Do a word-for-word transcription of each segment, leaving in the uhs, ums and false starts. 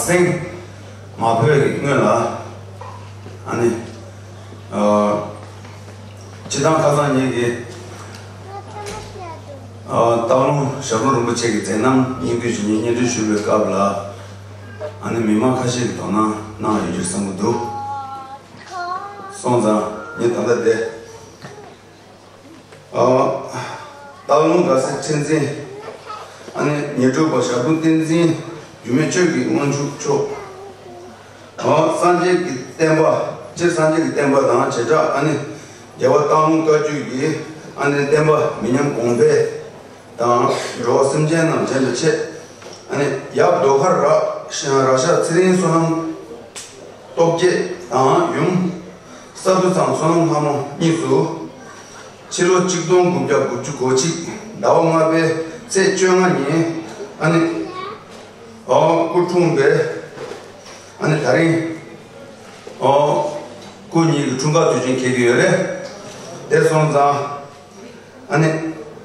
སེང་མ་ཕོད་ཀྱི་སྔོན་ལ། ཨ་ནི། ཨ། སྤྱི་བཏང་ཁ་སང་ཉིན་གྱི། ཨ། སྟག་ལུང་ཞབས་དྲུང་རིན་པོ་ཆེ་གི་མཛད་རྣམ་སྙིང་བསྡུས་ཞུ་མཁན་སྙན་སྒྲོན་ཞུ་བའི་སྐབས་ལ། ཨ་ནི་མི་མང་ཁ་ཤས་ཀྱིས་དོ་སྣང་གནང་ཡོད་རྒྱུ་བསམ་གྱི་འདུག་སོང་ཙང་ངས་ད་ལྟ་དེ། ཨ། སྟག་ལུང་དགའ་སེང་ཁྲི་འཛིན། ཨ་ནི་ཉེར་དྲུག་པ་ཞབས་དྲུང་བསྟན་འཛིན་འགྱུར་མེད་ཆོས་ཀྱི་དབང་ཕྱུག་མཆོག། ཨ། སངས་རྒྱས་ཀྱི་བསྟན་པ། སྤྱིར་སངས་རྒྱས་ཀྱི་བསྟན་པ་དང་བྱེ་བྲག་ཨ་ནི་རྒྱལ་བ་སྟག་ལུང་བཀའ་བརྒྱུད་ཀྱི་ཨ་ནི་བསྟན་པ་མི་ཉམས་གོང་འཕེལ་དང་། འགྲོ་བ་སེམས་ཅན་རྣམས་དྲན་པའི་ཆེད། ཨ་ནི་ཡབ་རྡོ་མཁར་ར་ཤ་ར་ཤ་ཚེ་རིང་བསོད་ནམས་སྟོབས་རྒྱས་དང་ཡུམ་ས་འདུ་ཚང་བསོད་ནམས་ལྷ་མོ་གཉིས་སུ། ཕྱི་ལོ་ཆིག་སྟོང་དགུ་བརྒྱ་དགུ་བཅུ་གོ་གཅིག་ཟླ་བ་ལྔ་པའི་ཚེས་བཅོ་ལྔ་ཉིན། ཨ་ནི། ཨོ། སྐུ་འཁྲུངས་པའི། ཨ་ནི་དེ་རིང་། ཨོ། སྐུ་ཉིད་ཀྱི་འཁྲུངས་སྐར་དུས་ཆེན་འཁེལ་གྱི་ཡོད་རེད། དེ་སོང་ཙང་། ཨ་ནི་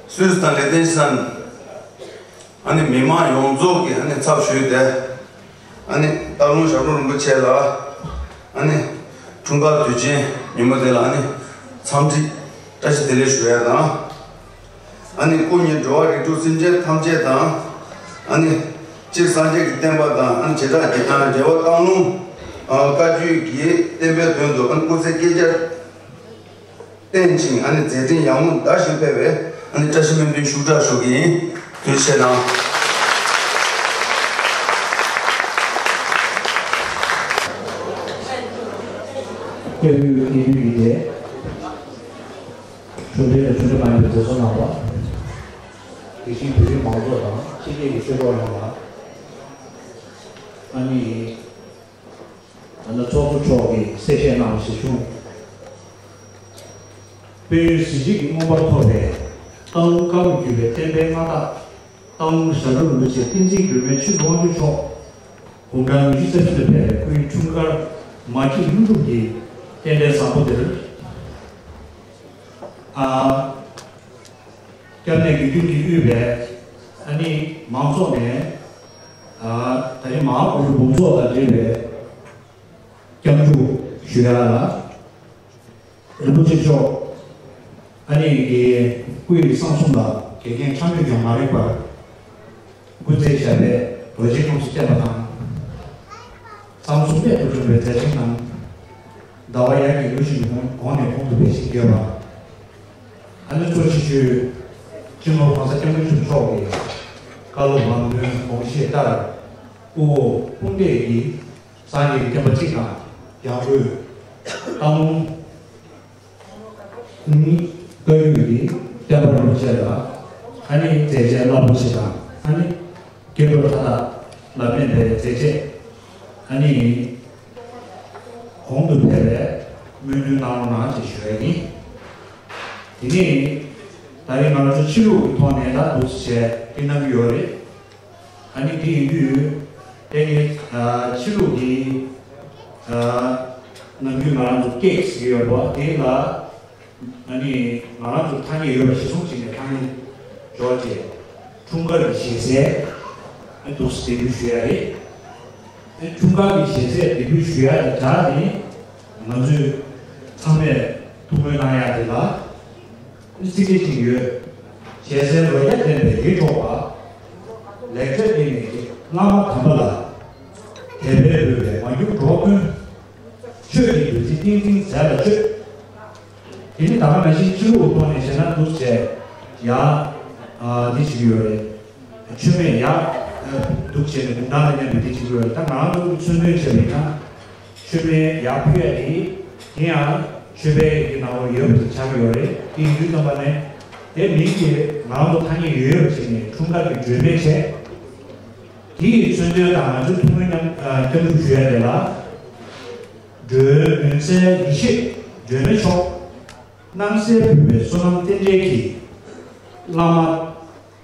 སུད་སི་དང་ལིག་ཏེན་ཤི་ཏན། ཨ་ནི་མི་མང་ཡོངས་རྫོགས་ཀྱི་ཨ་ནི་ཚབ་ཞུས་ཏེ། ཨ་ནི་སྟག་ལུང་ཞབས་དྲུང་རིན་པོ་ཆེ་ལ། ཨ་ནི་འཁྲུངས་སྐར་དུས་ཆེན་ཉིན་མོ་དེ་ལ་ཨ་ནི་འཚམས་འདྲི་བཀྲ་ཤིས་བདེ་ལེགས་ཞུ་ཡ་དང་། ཨ་ནི་སྐུ་ཉིད་འགྲོ་བ་རིགས་དྲུག་སེམས་ཅན་ཐམས་ཅད་དང་། ཨ་ནི་སྤྱིར་སངས་རྒྱས་ཀྱི་བསྟན་པ་དང་། ཨ་ནི་བྱེ་བྲག་རྒྱལ་བ་སྟག་ལུང་བཀའ་བརྒྱུད་ཀྱི་བསྟན་པའི་དོན་དུ། ཨ་ནི་སྐུ་ཚེ་བསྐལ་བརྒྱར་བརྟན་ཅིང་། ཨ་ནི་མཛད་འཕྲིན་ཡར་ངོ་ཟླ་བཞིན་འཕེལ་བའི། ཨ་ནི་བཀྲ་ཤིས་སྨོན་འདུན་ཤུགས་དྲག་ཞུ་གི་ཡིན། ཐུགས་རྗེ་ཆེ་གནང་། སྐྱབས་ཡུལ་སྐྱེས་ཡུལ་ཡིན་ཏེ། གྲུབ་འབྲས་དང་གྲུབ་འབྲས་མ་ཡིན་པའི་མཛད་གཙོ་རྣམ་པ། དེ་བཞིན་བོད་རིགས་མང་ཚོགས་དང་ཕྱི་རྒྱལ་གྱི་ཆོས་གྲོགས་ཡོངས་ལ། ཨ་ནི། ད་ལྟ་ཚོགས་གཙོ་མཆོག་གིས་གསལ་བཤད་གནང་བ་ཞིག་བྱུང་། དཔལ་ཡོན་གཟི་བརྗིད་ཀྱིས་མངོན་པར་མཐོ་བའི་སྟག་ལུང་དཀར་པོ་བརྒྱུད་པའི་བསྟན་པའི་མངའ་བདག་སྟག་ལུང་ཞབས་དྲུང་རིན་པོ་ཆེ་བསྟན་འཛིན་འགྱུར་མེད་ཆོས་ཀྱི་དབང་ཕྱུག་མཆོག་དགུང་གྲངས་ཉི་ཤུ་རྩ་བཞི་ལ་ཕེབས་པའི་སྐུའི་འཁྲུངས་སྐར་མ་སྐྱིད་ལྷུན་གྲུབ་ཀྱི་རྟེན་འབྲེལ་བཟང་པོ་འདིར། ཨ། སྐྱབས་གནས་དགེ་འདུན་གྱིས་དབུས་པའི་ཨ་ནི་མང་ཚོགས་ནས། ཨ། ད་རིང་མ་ཧཱ་པུ་རི་འབུམ་ཚོགས་དང་འབྲེལ་བའི་སྐྱབས་འཇུག་ཞུ་ཡ་ལ། རིན་པོ་ཆེ་མཆོག་ཨ་ནི་གི་སྐུ་ཡི་གསང་གསུམ་ལ་འགལ་རྐྱེན་ཆ་མེད་ཀྱང་མ་རིག་པར་སྐུ་ཚེ་ཞབས་པད་རྡོ་རྗེའི་ཁམས་སུ་བརྟན་པ་དང་། གསང་གསུམ་རབ་ཏུ་འཇོམས་པའི་མཛད་འཕྲིན་དང་། ཟླ་བ་ཡར་གྱི་ལུས་ཤིག་གི་གོང་ནས་གོང་དུ་འཕེལ་ཞིང་རྒྱས་པ། ཨ་ནི་གཙོ་ཆེ་ཤོས་སྤྱི་ནོར་༸གོང་ས་༸སྐྱབས་མགོན་ཆེན་པོ་མཆོག་གི་བཀའ་སློབ་ལམ་སྟོན་དགོངས་བཞེད་ལྟར། སྐུ་འོ་དཔུང་འདེགས་ཀྱིས་སངས་རྒྱས་ཀྱི་བསྟན་པ་གཅིག་དང་། ཡང་སྒོས་སྟག་ལུང་བཀའ་བརྒྱུད་ཀྱི་བསྟན་པ་རིན་པོ་ཆེ་ལ་ཨ་ནི་མཛད་རྗེས་རླབས་པོ་ཆེ་དང་། ཨ་ནི་སྐྱེ་འགྲོ་མཐའ་དག་ལ་ཕན་པའི་མཛད་རྗེས་ཨ་ནི་གོང་དུ་འཕེལ་བའི་སྨོན་འདུན་གནང་རོགས་གནང་ཅེས་ཞུ་ཡ་ཡིན། དེ་ནས་ད་རེས་ང་ཚོ་ཕྱི་ལུགས་ཀྱི་ཐོག་ནས་ད་འདུག་སེ་བྱས་ཀྱི་གནང་གི་ཡོད་རེད། ཨ་ནི་དེ་ཡིན་དུས་དེ་ནི་ཕྱི་ལུགས་ཀྱི་ནམ་རྒྱུན་ང་རང་ཚོ་ཀེག་ཟེར་གྱི་ཡོད་པ་དེ་ལ། ཨ་ནི་ང་རང་ཚོ་ཐ་སྙད་ཡོད་པ་གཞིར་བཟུང་བྱས་ནས་ཐ་སྙད་འཇོག་བྱས། འཁྲུངས་སྐར་གྱི་ཞལ་ཟས་ཨ་འདུག་སེ་འདེགས་འབུལ་ཞུ་ཡ་རེད། ཨ་འཁྲུངས་སྐར་གྱི་ཞལ་ཟས་འདེགས་འབུལ་ཞུ་ཡ་དང་སྦྲགས་ནས་ང་ཚོས་ཚང་མས་ཐུགས་སྨོན་གནང་ཡ་དེ་ལ་ཚིག་ཁྲིད་ཅིག་ཡོད། ཞལ་ཟས་རོ་བརྒྱ་ལྡན་པའི་ཡིད་འཕྲོག་པ། ལེགས་བཀྲ་ལྡན་ནས་བླ་མ་དམ་པ་ལ། དད་པས་འབོད་པའི་མ་གྱུར་འགྲོ་བ་ཀུན། ཆོས་ཀྱི་བདུད་རྩི་ཏིང་འཛིན་རྫས་ལ་སྤྱོད། དེ་ནི་ད་ག་ནང་བཞིན་ཕྱི་ལུགས་ཐོག་ནས་བྱས་ན་འདུག་སེ་ཡ། ཨ། འདི་བྱེད་ཀྱི་ཡོད་རེད། མཆོད་མེ་ཡ། འདུག་བྱས་ནས་དགུང་གྲངས་ལ་མཉམ་པའི་འདི་བྱེད་ཀྱི་ཡོད་རེད། ད་ང་རང་ཚོ་གི་མཚོན་དོན་བྱས་པ་ཡིན་ན། མཆོད་མེ་ཡར་ཕུལ་ཡ་དེ། དེ་ཡང་མཆོད་པའི་ཡི་གེ་ནང་ལ་ཡོད་པ་དེ་ཆགས་ཀྱི་ཡོད་རེད། དེ་ཡིན་དུས་ཙམ་པ་ནས་དེ་མིང་དེ་ང་རང་ཚོ་ཐ་སྙད་ཡོད་ཡོད་པ་བྱས་ནས་འཁྲུངས་སྐར་གྱི་སྒྲོན་མེ་བྱས། དེ་ཡི་མཚོན་དོན་དང་ང་ཚོའི་ཐུགས་སྨོན་མཉམ་སྐྱབས་འཇུག་ཞུ་ཡ་དེ་ལ། སྒྲོལ་མུན་སེལ་ཡེ་ཤེས་སྒྲོན་མེ་མཆོག། སྣང་གསལ་འབུལ་བའི་བསོད་ནམས་རྟེན་འབྲེལ་གྱིས། བླ་མ་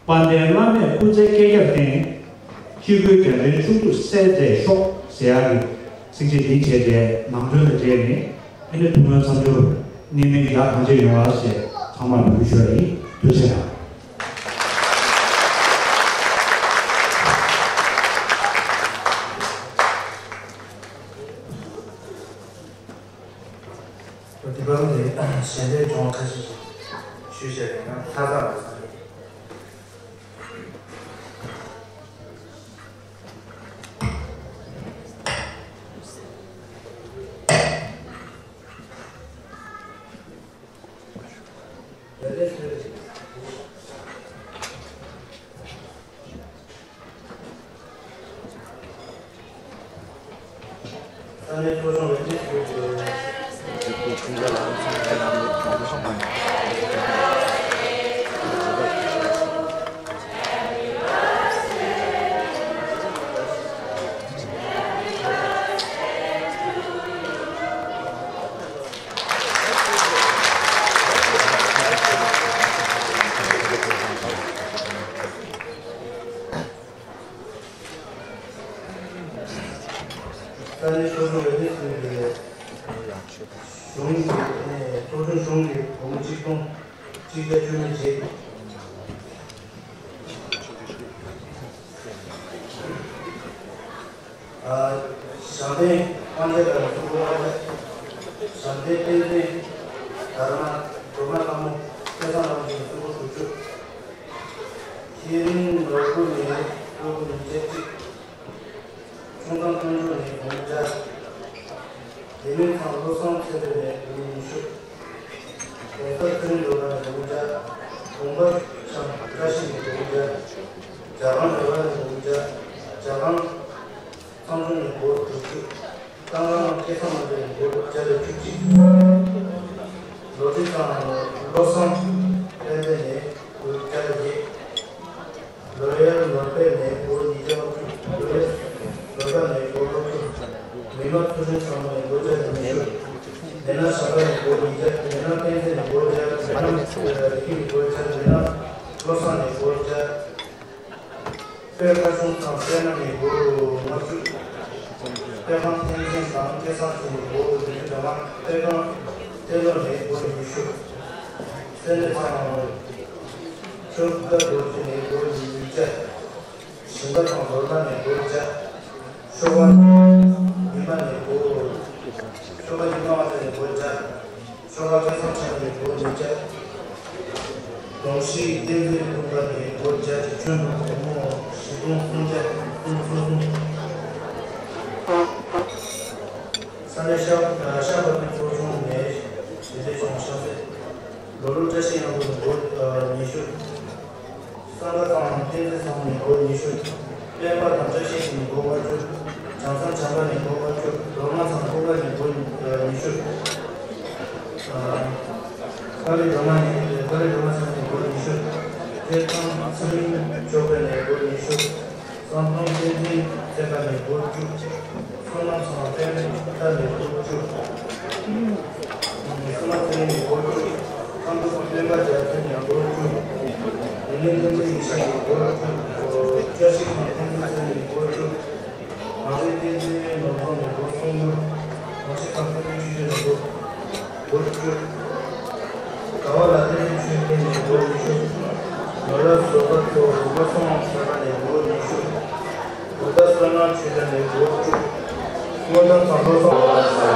དཔལ་ལྡན་བླ་མས་སྐུ་ཚེ་བསྐལ་བརྒྱར་བརྟན། སྤྱི་སྒོས་རྒྱ་མཚོའི་ཤུགས་དུ་གསལ་མཛད་ཤོག་ཟེར་ཡག་གི་ཚིགས་བཅད་འདི་བྱས་ཏེ་ནང་དོན་དང་འབྲེལ་ནས་ཨ་ནི་ཐུགས་སྨོན་མཚམས་སྦྱོར་གནད་སྨིན་ཡག་གང་ཆེ་ཡོང་བ་ཞེས་ཚང་མར་འབུལ་ཞུ་བ་ཡིན། ཐུགས་རྗེ་ཆེ་གནང་། ཞལ་འདེབས་བྱུང་བ་ཁ་ཤས་ཤིག་ཞུས་བྱས་པའི་ནང་ཚ་ཚ་ལ་ས་རེད། ས་གནས་ཚོགས་ཆུང་ལས་དོན་ཚོགས་པའི་གཞུང་གི་ཚོགས་ཆུང་གཞུང་གི་སྒོར་མོ་གཅིག་སྟོང་གཅིག་བརྒྱ་བཅུ་མེད་བརྒྱད། ཨ། ཞང་བསྟན་དབང་རྒྱལ་དང་གསུམ་པོ་དབང་རྒྱལ། ཞང་བསྟན་བསྟན་འཛིན་དར་མ་སྒྲོལ་མ་ལྷ་མོ་སྐལ་བཟང་ལྷ་མོ་བཅས་གསུམ་པོ་དྲུག་ཅུ། ཤེས་རིག་ནོར་བུ་ནས་སྒོར་མོ་ཉིས་བརྒྱ་གཅིག་ཆུང་ཐང་དཀོན་མཆོག་ནས་སྒོར་མོ་བརྒྱ། དེ་མིན་ཚང་བློ་བཟང་ཚེ་རིང་ནས་སྒོར་མོ་ཉི་ཤུ། གོང་ས་ཚེ་རིང་སྒྲོལ་མ་ནས་སྒོར་མོ་བརྒྱ། དགོངས་པ་བྱམས་བཀྲ་ཤིས་ནས་སྒོར་མོ་བརྒྱ། རྒྱ་གང་རེ་བ་ནས་སྒོར་མོ་བརྒྱ། རྒྱ་གང་ཚང་ཆུང་ནས་སྒོར་དྲུག་ཅུ། ཏང་ཀང་སྐལ་བཟང་རྣམ་རྒྱལ་ནས་སྒོར་བརྒྱ་དང་བཅུ་གཅིག་ལོ་ཏི་ཚང་བློ་བཟང་བསྟན་འཛིན་ནས་སྒོར་བརྒྱ་དང་བརྒྱད། ལོ་ཡར་ནོར་དཔལ་ནས་སྒོར་ཉིས་བརྒྱ་དྲུག་ཅུ། ལོ་ཡར་བཟོད་པ་ནས་སྒོར་དྲུག་ཅུ། མི་དམངས་ཚོགས་ཆུང་ཚང་མ་ནས་སྒོར་བརྒྱ་དང་ཉི་ཤུ། མི་སྣ་ཞྭ་སྒབ་ནས་སྒོར་ཉིས་བརྒྱ། མི་སྣ་བསྟན་འཛིན་ནས་སྒོར་བརྒྱ། མི་སྣ་རིག་གནས་ནས་སྒོར་བརྒྱ། མི་སྣ་བློ་བཟང་ནས་སྒོར་བརྒྱ། དཔལ་མཁར་གཞུང་ཚང་པད་མ་ནས་སྒོར་ལྔ་བཅུ། དཔལ་ཁང་བསྟན་འཛིན་དང་སྐལ་བཟང་ཆོས་ནས་སྒོར་བདུན་ཅུ་དང་ལྔ། དཔལ་ཁང་ཏེ་ལོ་ནས་སྒོར་ཉི་ཤུ། སེ་ནེ་ཚང་ཆོས་དགའ་རྡོ་རྗེ་ནས་སྒོར་ཉིས་བརྒྱ། ཞིང་ཁ་ཚང་ལོ་ལྔ་ནས་སྒོར་བརྒྱ། ཤོ་བ་ཉི་མ་ནས་སྒོར། ཤོ་བ་ཉི་མ་བ་ཚ་ནས་སྒོར་བརྒྱ། ཤོ་བ་སྐལ་བཟང་ཆོས་ནས་སྒོར་ཉིས་བརྒྱ། གདོང་ཤིང་བསྟན་འཛིན་ཀུན་དགའ་ནས་སྒོར་བརྒྱ་གཅིག་ཁྱོན་བསྡོམས་སྒོར་མོ་བཞི་སྟོང་སུམ་བརྒྱ་སུམ་ཅུ་སོ་གསུམ། ས་གནས་ཤར་ཤར་བ་ཕན་ཚོགས་ཆུང་ནས་དེ་འདྲའི་བྱུང་ཤག་ཟེར། ལོ་ལོ་བཀྲ་ཤིས་ཡང་སྒོར་ཉི་ཤུ། སང་ཁ་ཚང་བསྟན་འཛིན་བཟང་མོ་ནས་སྒོར་ཉི་ཤུ། སྤེན་པ་དང་བཀྲ་ཤིས་ནས་སྒོར་ལྔ་བཅུ། བྱང་ཚང་བྱམས་པ་ནས་སྒོར་ལྔ་བཅུ། ལོ་ལྔ་ཚང་ཀུན་དགའ་ནས་སྒོར་ཉི་ཤུ། ཀ་ལི་སྒྲོལ་མ་ནས་ཀ་ལི་སྒྲོལ་མ་ཚང་ནས་སྒོར་ཉི་ཤུ། ཐེར་ཚང་ཚེ་རིང་ཆོས་འཕེལ་ནས་སྒོར་ཉི་ཤུ། བསམ་གཏོང་བསྟན་འཛིན་ཚེ་དཀར་ནས་སྒོར་བཅུ། བསོད་ནམས་ཚང་པད་མ་ལྟར་ནས་སྒོར་བཅུ། བསོད་ནམས་ཚེ་རིང་ནས་སྒོར་བཅུ། ཁམས་སྤྲུལ་སྐུ་སྤེན་པ་རྒྱལ་མཚན་ནས་སྒོར་བཅུ། ཡུན་ནན་བསྟན་འཛིན་ཡེ་ཤེས་ནས་སྒོར་བཅུ། བཀྲ་ཤིས་ཁང་བསྟན་འཛིན་ཚེ་རིང་ནས་སྒོར་བཅུ། ང་ཚོའི་བསྟན་འཛིན་ནོར་བཟང་ནས་སྒོར་སུམ་ཅུ། ང་ཚོའི་ཁམས་སྤྲུལ་སྐུ་ཆོས་སྐྱོང་ནས་སྒོར་བཅུ། ཟླ་བ་ལ་བསྟན་འཛིན་ཆོས་འཕེལ་ནས་སྒོར་ཉི་ཤུ། ནོར་ལ་བཟོད་པ་ཚོ་རུ་མ་སོང་ཟེར་བ་ནས་སྒོར་ཉི་ཤུ། བུ་ཟླ་བསོད་ནམས་ཆོས་སྒྲོན་ནས་སྒོར་བཅུ། སྔོན་བྱོན་ཚང་བློ་བཟང་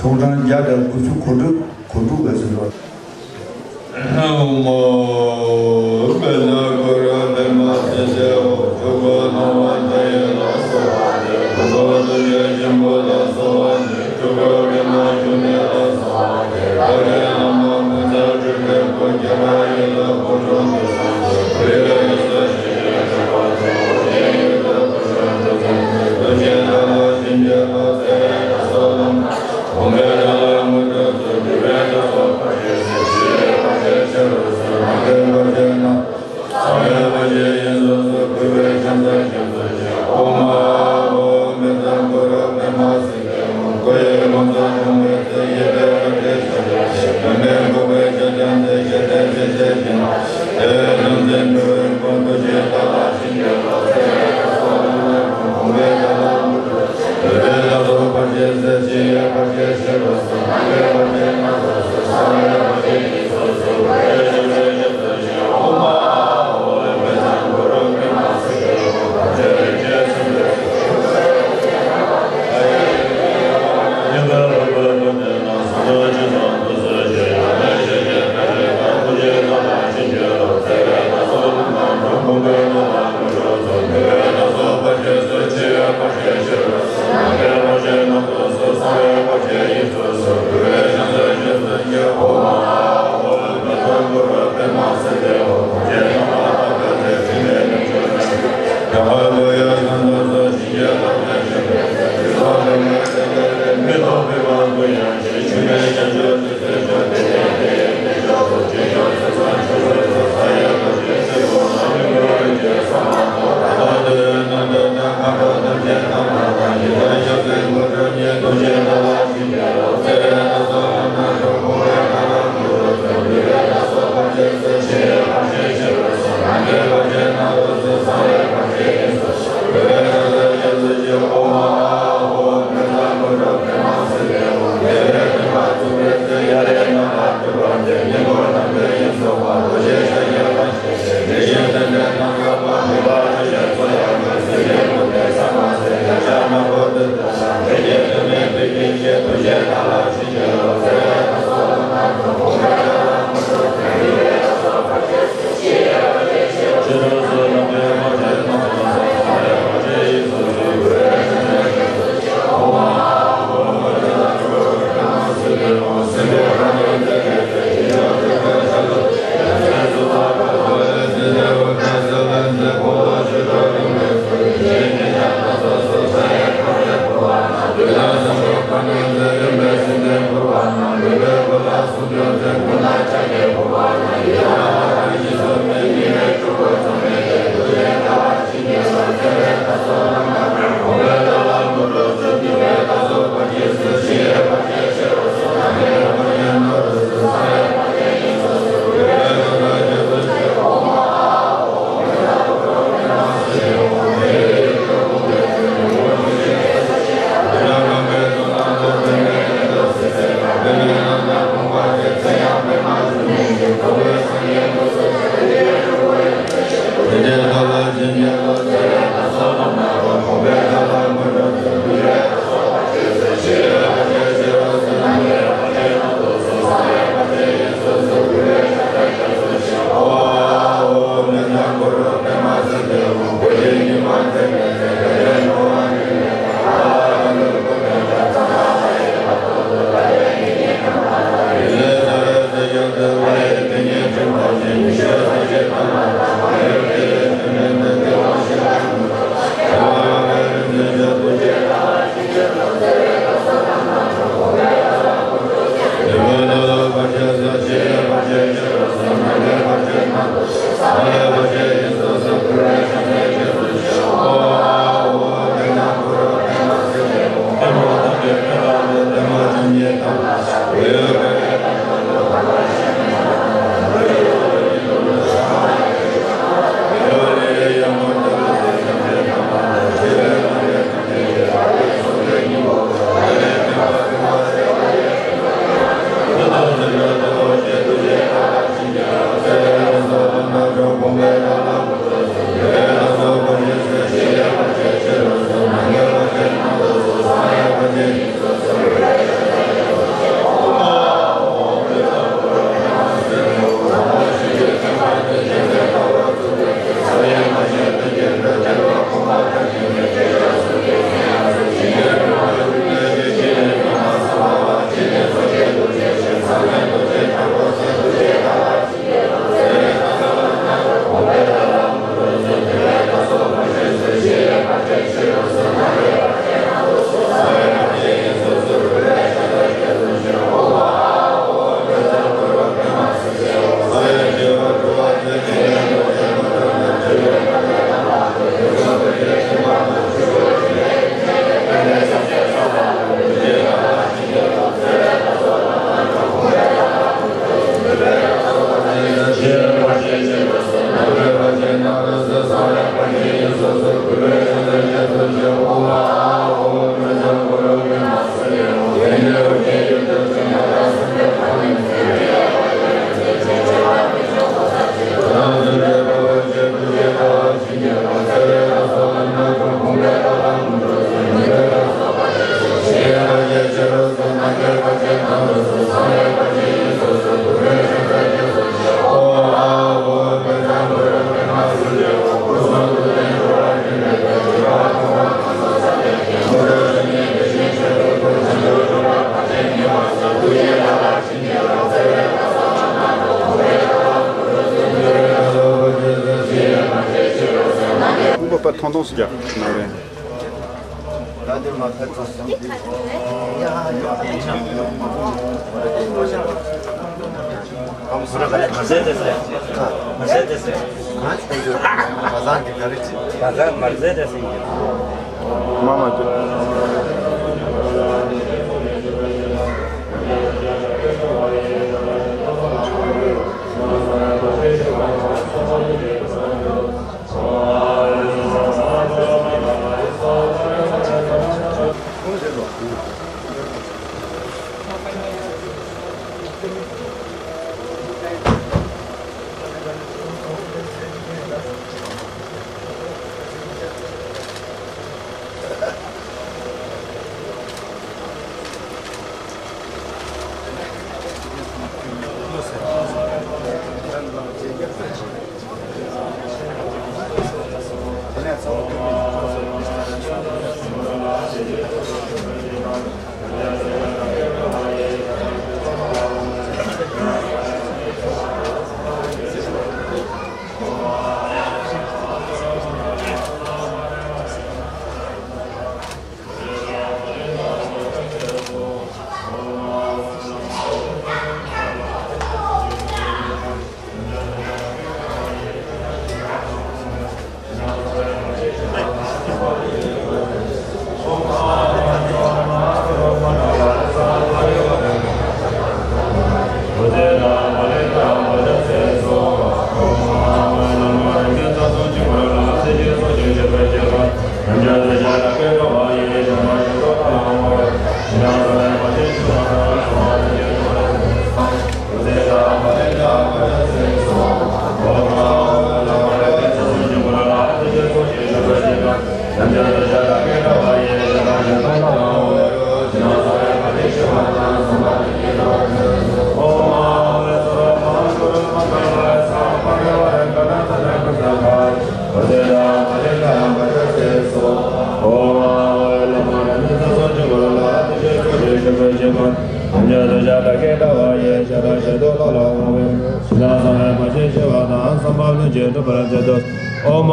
ཤོག་གྲངས་བརྒྱ་དང་དགུ་བཅུ་གོ་དྲུག་གོ་དྲུག་པའི་ཟིན་ཐོ། ཁུངས་པ་པར་ཐོང་ཐོང་སུ་རྒྱག་ན་རེད། མར་ཟས་དེ་ཟེར། མར་ཟས་དེ་ཟེར། མར་ཟས་དེ་ཟེར། ཨོཾ་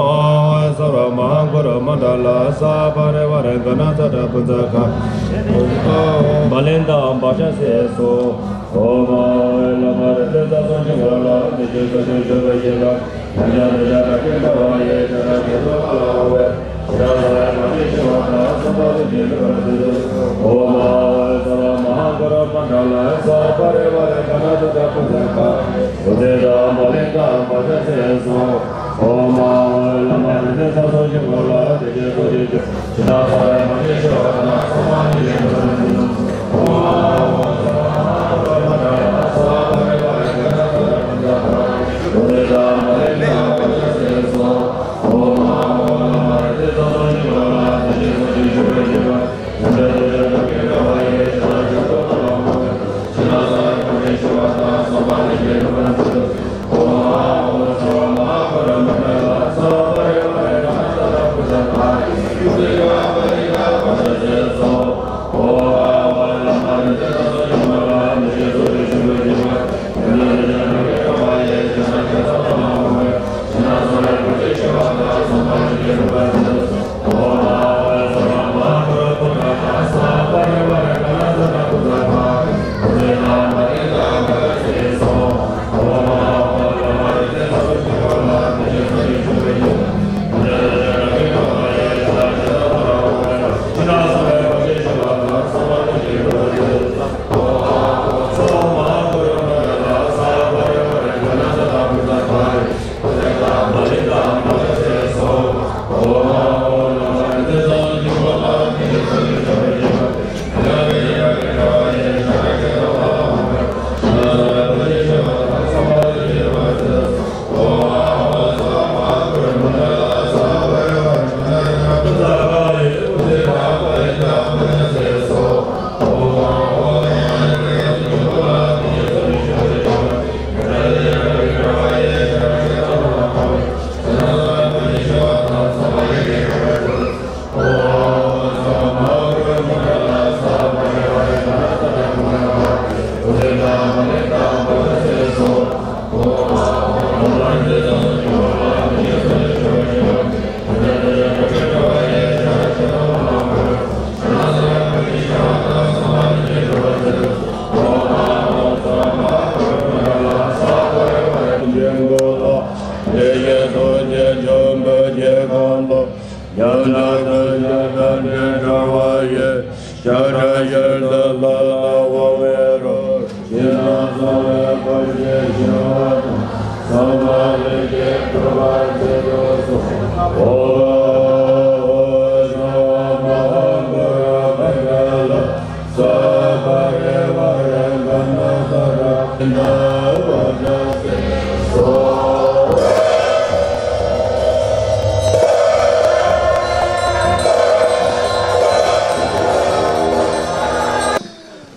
ཨཱཿཧཱུྃ་སརྦ་མ་ཧཱ་གུ་རུ་མནྡ་ལ་ས་པ་རི་ཝཱ་ར་ག་ཎ་ཚ་ཏྲ་བྷུ་ཛ་ག་བ་ལི་ཏ་བཛྲ་སེ་སོ། ཨོཾ་ཨཱཿཧཱུྃ་བླ་མ་རིག་འཛིན་རྩ་གསུམ་ཆོས་སྐུ་ལ་ལ་དེ་བཞིན་གཤེགས་པའི་ཞབས་ཀྱི་ཕྱག་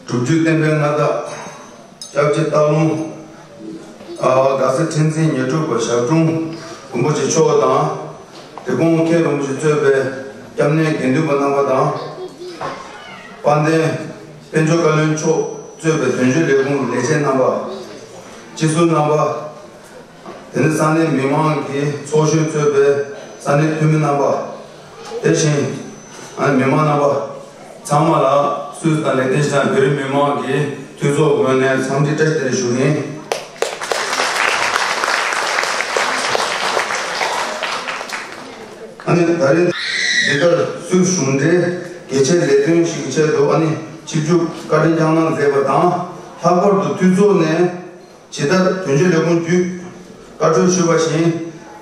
སྒྲུབ་བརྒྱུད་བསྟན་པའི་མངའ་བདག་སྐྱབས་རྗེ་སྟག་ལུང་། ཨ། དགའ་སེ་ཁྲི་འཛིན་ཉེར་དྲུག་པ་ཞབས་དྲུང་རིན་པོ་ཆེ་མཆོག་དང་། འབྲི་གུང་མཁན་རིན་པོ་ཆེ་གཙོས་པའི་སྐྱབས་གནས་དགེ་འདུན་པ་རྣམ་པ་དང་། དཔལ་ལྡན་དཔལ་འབྱོར་བཀའ་བློན་མཆོག་གཙོས་པའི་དོན་གཅོད་ལས་ཁུངས་ལས་བྱེད་རྣམ་པ། སྤྱི་ཟུར་རྣམ་པ། དེ་ནས་ས་གནས་མི་མང་གི་ཚོགས་གཞོན་གཙོས་པའི་ས་གནས་འཐུས་མི་རྣམ་པ། དེ་བཞིན་ཨ་ནི་མི་མང་རྣམ་པ་ཚང་མ་ལ་སུད་སི་དང་ལེགས་ལྡན་ཕྱི་ནང་བོད་རིགས་མི་མང་གི་འཐུས་ཚོགས་ངོས་ནས་འཚམས་འདྲི་བཀྲ་ཤིས་བདེ་ལེགས་ཞུ་གི་ཡིན། ཨ་ནི་ད་རེས་འདི་ལྟར་སུད་སི་གཞུང་འབྲེལ་གལ་ཆེའི་ལས་དོན་ཞིག་གི་ཆེད་དུ་ཨ་ནི་ཆིབས་བསྒྱུར་བཀའ་དྲིན་བསྐྱངས་གནང་མཛད་པ་དང་། ལྷག་པར་དུ་འཐུས་ཚོགས་ནས་ཇི་ལྟར་དོན་གཅོད་ལས་ཁུངས་བརྒྱུད་བཀའ་འཁྲོལ་ཞུས་པ་བཞིན།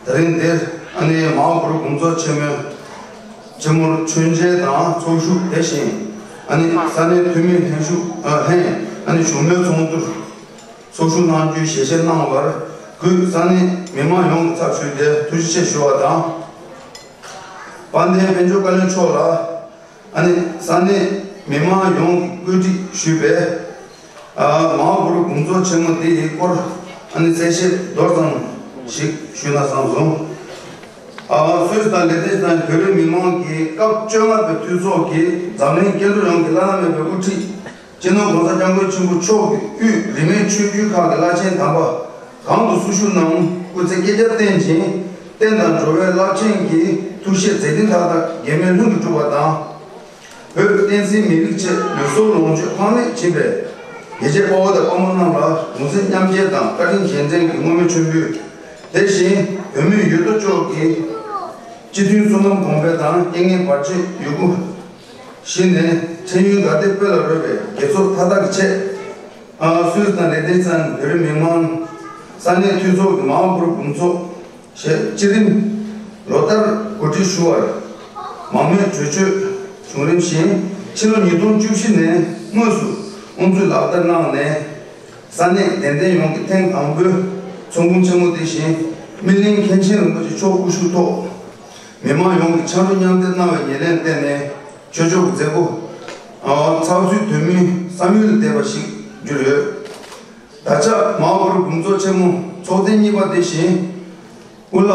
ད་རིང་འདིར་ཨ་ནི་མའོ་གུ་རུ་དགོངས་རྫོགས་ཆེན་མོའི་ཆེན་མོར་མཆོད་མཇལ་དང་ཚོགས་ཞུགས། དེ་བཞིན་ཨ་ནི་ས་གནས་འཐུས་མི་ལྷན་ཞུགས། ཨ། ལྷན། ཨ་ནི་བཞུགས་མོལ་ཚོགས་འདུར་ཚོགས་ཞུགས་གནང་རྒྱུའི་ཞལ་བཞེས་གནང་བར་སྒོས་ས་གནས་མི་མང་ཡོངས་ཀྱི་ཚབ་ཞུས་ཏེ་ཐུགས་རྗེ་ཆེ་ཞུ་བ་དང་། དཔལ་ལྡན་དཔལ་འབྱོར་བཀའ་བློན་མཆོག་ལ་ཨ་ནི་ས་གནས་མི་མང་ཡོངས་ཀྱིས་བཀོད་སྒྲིག་ཞུས་པའི་ཨ། མའོ་གུ་རུ་དགོངས་རྫོགས་ཆེན་མོ་དེ་ཡི་སྐོར་ཨ་ནི་གསལ་བཤད་མདོར་ཙམ་ཞིག་ཞུས་ན་བསམ་སོང་། ཨ། སུད་སི་དང་ལེགས་ལྡན་ཕྱི་ནང་བོད་རིགས་མི་མང་གིས་སྐབས་བཅོ་ལྔ་པའི་འཐུས་ཚོགས་ཀྱིས་འཛམ་གླིང་སྐྱེ་འགྲོ་ཡོངས་ཀྱི་བླ་ན་མེད་པའི་དབུ་ཁྲིད་སྤྱི་ནོར་༸གོང་ས་༸སྐྱབས་མགོན་ཆེན་པོ་མཆོག་གི་དབུས་རིས་མེད་ཆོས་བརྒྱུད་ཁག་གི་བླ་ཆེན་དམ་པ་གང་དུ་སུ་བཞུགས་ནའང་སྐུ་ཚེ་བསྐལ་བརྒྱར་བརྟན་ཅིང་བསྟན་དང་འགྲོ་བའི་རླབས་ཆེན་གྱི་ཐུགས་བཞེད་མཛད་འཕྲིན་མཐའ་དག་འགལ་མེད་ལྷུན་གྱིས་གྲུབ་པ་དང་། བོད་བསྟན་སྲིད་མི་རིགས་ཆེད་ལུས་སྲོག་ལོངས་སྤྱོད་ཕངས་མེད་བྱིན་པའི་རྒྱལ་གཅེས་དཔའ་བོ་དང་དཔའ་མོ་རྣམས་ལ་གདུང་སེམས་མཉམ་སྐྱེད་དང་བཀའ་དྲིན་རྗེས་དྲན་གྱི་བསྔོ་སྨོན་མཆོད་འབུལ། དེ་བཞིན་བོད་མིའི་ཡུལ་གྲུ་ཕྱོགས་ཀྱི་སྤྱི་མཐུན་བསོད་ནམས་གོང་འཕེལ་དང་རྐྱེན་ངན་བར་ཆད་ཡོང་སྒོ་ཞི་ནས་འཕྲལ་ཡུན་དགའ་བདེ་དཔལ་ལ་རོལ་བའི་དགེ་ཚོགས་མཐའ་དག་གི་ཆེད། ཨ། སུད་སི་དང་ལེགས་ལྡན་ཕྱི་ནང་བོད་རིགས་མི་མང་ས་གནས་འཐུས་ཚོགས་ཀྱི་མའོ་གུ་རུ་དགོངས་རྫོགས་ཞེས་སྤྱི་རིམ་ལོ་ལྟར་གོ་སྒྲིག་ཞུ་བར་མང་མོས་གྲོས་ཆོད་བྱུང་རིམ་བཞིན་ཕྱི་ལོ་ཉིས་སྟོང་བཅུ་བཞི་ནས་དངོས་སུ་དབུ་འཛུགས་ལག་བསྟར་གནང་ནས། ས་གནས་དད་ལྡན་ཡོངས་ཀྱིས་ཐེངས་དང་པོའི་ཚོགས་འཁོར་ཆེན་མོ་དེ་བཞིན་སྨིན་གླིང་མཁན་ཆེན་རིན་པོ་ཆེ་མཆོག་དབུ་བཞུགས་ཐོག་མི་མང་ཡོངས་ཀྱིས་ཕྱག་རོགས་མཉམ་འདེགས་གནང་བའི་ཉེར་ལེན་བརྟེན་ནས་ཆོས་ཕྱོགས་ཀྱི་མཛད་སྒོ་ཚགས་ཚུད་དོན་སྨིན་བསམ་ཡུལ་ལྡན་པ་ཞིག་གྱུར་ཡོད། ད་ཆ་མའོ་གུ་རུ་དགོངས་རྫོགས་ཆེན་མོ་ཚོགས་ཐེངས་གཉིས་པ་དེ་བཞིན་དབུ་བླ་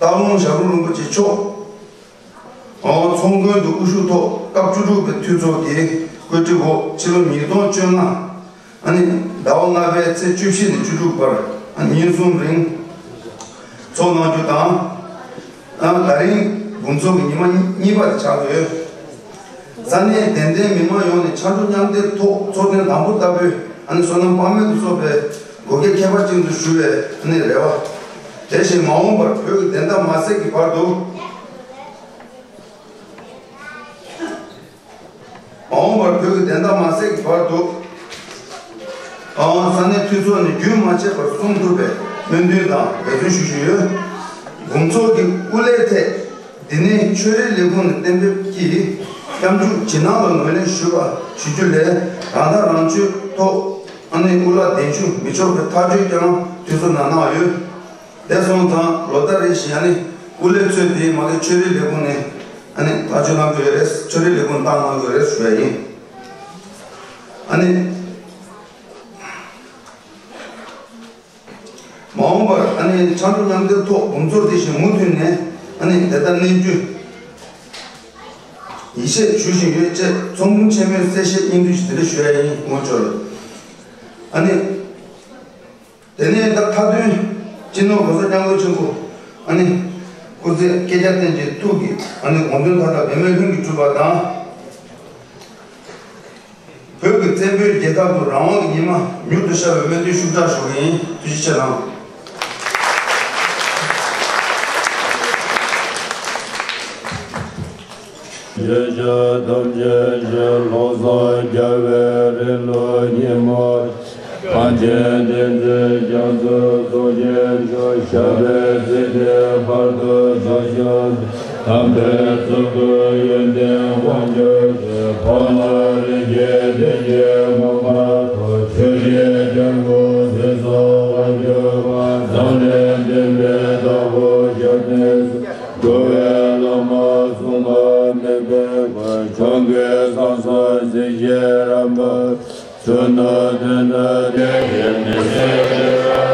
སྟག་ལུང་ཞབས་དྲུང་རིན་པོ་ཆེ་མཆོག་ཚོགས་མགོན་དུ་དབུ་བཞུགས་ཐོག་སྐབས་བཅུ་དྲུག་པའི་འཐུས་ཚོགས་ཀྱི་བཀོད་སྒྲིག་འོག་ཕྱི་ལོ་ཉིས་སྟོང་བཅོ་ལྔ་ཨ་ནི་ཟླ་བ་ལྔ་པའི་ཚེས་བཅུ་བཞི་ནས་བཅུ་དྲུག་བར་ཉིན་གསུམ་རིང་ཚོགས་གནང་རྒྱུ་དང་། ཨ། ད་རིང་དགོང་ཚོགས་ཀྱི་ཉི་མ་གཉིས་པ་དེ་ཆགས་ཡོད། ས་གནས་དད་ལྡན་མི་མང་ཡོངས་ནས་ཕྱག་རོགས་མཉམ་འདེགས་ཐོག་ཚོགས་ཐེངས་དང་པོ་ལྟ་བུའི་ཨ་ནི་བསོད་ནམས་དཔག་མེད་དུ་གསོག་པའི་དགོས་གལ་ཁྱད་པར་ཅན་དུ་ཞུ་བའི་ཨ་ནི་རེ་བ། དེ་བཞིན་མ་འོངས་པར་བོད་ཀྱི་བདེན་མཐའ་མ་གསལ་གྱི་བར་དུ། མ་འོངས་པར་བོད་ཀྱི་བདེན་མཐའ་མ་གསལ་གྱི་བར་དུ། ཨང་། ས་གནས་འཐུས་ཚོགས་ནས་རྒྱུན་མ་ཆད་པར་གསུང་ཐུབ་པའི་སྨོན་འདུན་དང་འབད་བརྩོན་ཞུ་བཞིན་ཡོད། དགོང་ཚོགས་ཀྱི་དབུ་ལས་ཐད། འདི་ནས་ཆོས་རིག་ལས་ཁུངས་ནས་གཏན་འབེབས་ཀྱིས་སྐྱབས་འཇུག་ཇི་སྣང་ལ་ངོས་ལེན་ཞུ་བ་ཞུ་རྒྱུ་ལས་རང་ཐག་རང་གཅོད་ཐོག་ཨ་ནི་དབུ་བླ་གདན་ཞུ་མི་ཆོག་པའི་ཐག་གཅོད་ཀྱང་འཐུས་ཚོགས་ནང་གནང་ཡོད། དེ་སོང་ཙང་ལོ་ལྟར་རེ་བཞིན་ཨ་ནི་དབུ་ལས་ཚོས་དེ་མ་གི་ཆོས་རིག་ལས་ཁུངས་ནས་ཨ་ནི་ཐག་གཅོད་གནང་གི་ཡོད་རེད། ཆོས་རིག་ལས་ཁུངས་བཏང་གནང་གི་ཡོད་རེད་ཞུ་ཡ་ཡིན། ཨ་ནི། མ་འོངས་པར་ཨ་ནི་ཕྱག་རོགས་མཉམ་འདེགས་ཐོག་དགོང་ཚོགས་དེ་བཞིན་མུ་མཐུད་ནས་ཨ་ནི་དེ་ལྟར་གནས་རྒྱུ་ཡིད་ཆེས་ཞུ་བཞིན་ཡོད་ཅེས་ཚོགས་འདུ་ཆེན་མོའི་གསལ་བཤད་སྙིང་བསྡུས་ཤིག་དེ་འདྲ་ཞུ་ཡ་ཡིན་ངོ་ཅོག་ལ། ཨ་ནི། དེ་ནས་ད་མཐའ་དོན་སྤྱི་ནོར་༸གོང་ས་༸སྐྱབས་མགོན་ཆེན་པོ་ཨ་ནི་སྐུ་ཚེ་བསྐལ་བརྒྱར་བརྟན་ཅིང་ཐུགས་ཀྱི་ཨ་ནི་དགོངས་དོན་མཐའ་དག་འབད་མེད་ལྷུན་གྱིས་གྲུབ་པ་དང་། བོད་ཀྱི་བཙན་པོའི་རྒྱལ་ཁབ་ཏུ་རང་དབང་གི་ཉི་མ་མྱུར་དུ་ཤར་བའི་སྨོན་འདུན་ཤུགས་དྲག་ཞུ་གི་ཡིན། ཐུགས་རྗེ་ཆེ་གནང་། ཆོས་བྱ་ཐམས་ཅད་ཞི་ལྷག་སངས་རྒྱ་བའི་རིང་ལུགས་ཉིན་མོ། གངས་ཅན་བསྟན་འཛིན་རྒྱ་མཚོའི་གཙུག་རྒྱན་མཆོག་ཞབས་པད་སྲིད་མཐའི་བར་དུ་རྫོགས་ཤིང་། དམ་པའི་གཙུག་ཏོར་ཡོན་ཏན་དབང་ཕྱུག་ཆེ་འཕགས་ལམ་རིམ་གྱིས་བདེ་སྐྱིད་ངོ་མ་ཐོབ། ཆོས་ཀྱི་རྒྱལ་པོ་ཟས་གཙང་དབང་ཕྱུག་པ། འཛམ་གླིང་བསྟན་པའི་བདག་པོ་སྐྱབས་གནས་སུ། འགྲོ་བའི་བླ་མ་གསུམ་ལ་དམིགས་པའི་སྒོས། ཆོས་ཀྱི་ས་མཚམས་གཟིགས་ཤིང་རབ་འབབ། ཚུལ་དང་ལྡན་ན་དེ་ཡི་མི་ཚེ་ཞི་བའི་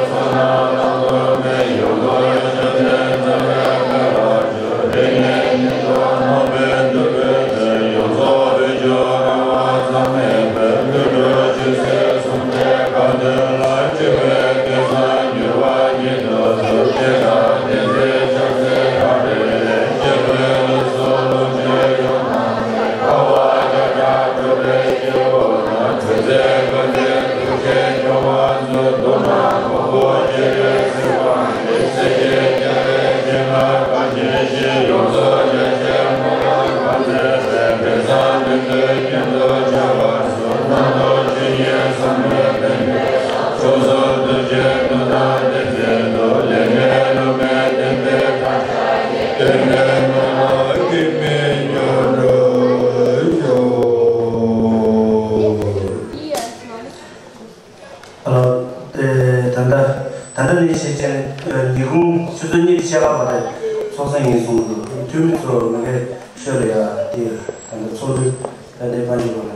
ཚོགས་རྣམས་ལ་གོ་མེད་ཡོངས་རྫོགས་ཤ་སྟག་འཛམ་བུའི་བཀའ་ལ་སྤྱོད། རིགས་ངན་སྙིགས་དུས་ནོར་བུའི་དུར་ཁྲོད་དུ། ཡོངས་རྫོགས་བོད་ཆོས་རང་དབང་གཙང་མའི་དཔལ། དུད་འགྲོ་ཆོས་སྲིད་ཟུང་འབྲེལ་དགའ་སྟོན་ལ། སྤྱི་བོའི་སྐལ་བཟང་འགྱུར་བ་ཉིད་དུ་བསྡུ། དེ་དག་བདེན་ཚིག་ཕྱག་འཚལ་བཀའ་དྲིན་ལས། སྤྱི་བོའི་ལུས་སྲོག་ལོངས་སྤྱོད་ཡོངས་བླངས་ནས། དཀའ་བ་བརྒྱ་ཕྲག་གྲུབ་པའི་སྐྱེ་བོ་དང་། དྲིན་ཅན་དཀའ་ངལ་དུག་ཅན་སྐྱོབ་པར་མཛོད། དུག་ནག་གོང་འོག་བཅས་པའི་སྲིད་པ་འདི། སྲིད་ཞིའི་རྒྱལ་བའི་སྤྱན་སྔར་དགའ་བཞིན་བཞེས། ཡོངས་རྫོགས་རྒྱ་ཆེན་པོ་རྣམས་དབང་མཛད་པའི། དཔལ་བཟང་མདུན་དུ་རྒྱུན་དུ་བཅར་བར་ཤོག། སྣང་སྟོང་ཇི་སྙེད་བསམ་པའི་དོན་འགྲུབ། མཆོག་གསུམ་གདུལ་བྱའི་དོན་དང་བསྟན་འཛིན་སྟོབས། ལས་ངན་ལུང་མའི་བསྟན་པའི་མཐའ་ཡས། སྟོན་པའི་སྨོན་ལམ་གེགས་མེད་མྱུར་འགྲུབ་ཤོག། ཨ། ཨེ། ད་ལྟ་ད་ལྟ་ནས་བྱས་རྗེས་ཉི་གུང་ཆུ་ཚོད་གཉིས་ཀྱི་ཕྱེད་ཀ་བར་དུ་ཚོགས་གཙོ་ཡིན་གསུངས་འདུག། འཐུས་མི་ཚོ་མི་འགའ་ཤོས་ལ་ཡ་དེ་ད་ལྟ་ཚོགས་འདུ་ད་ལྟའི་བར་ཞིག་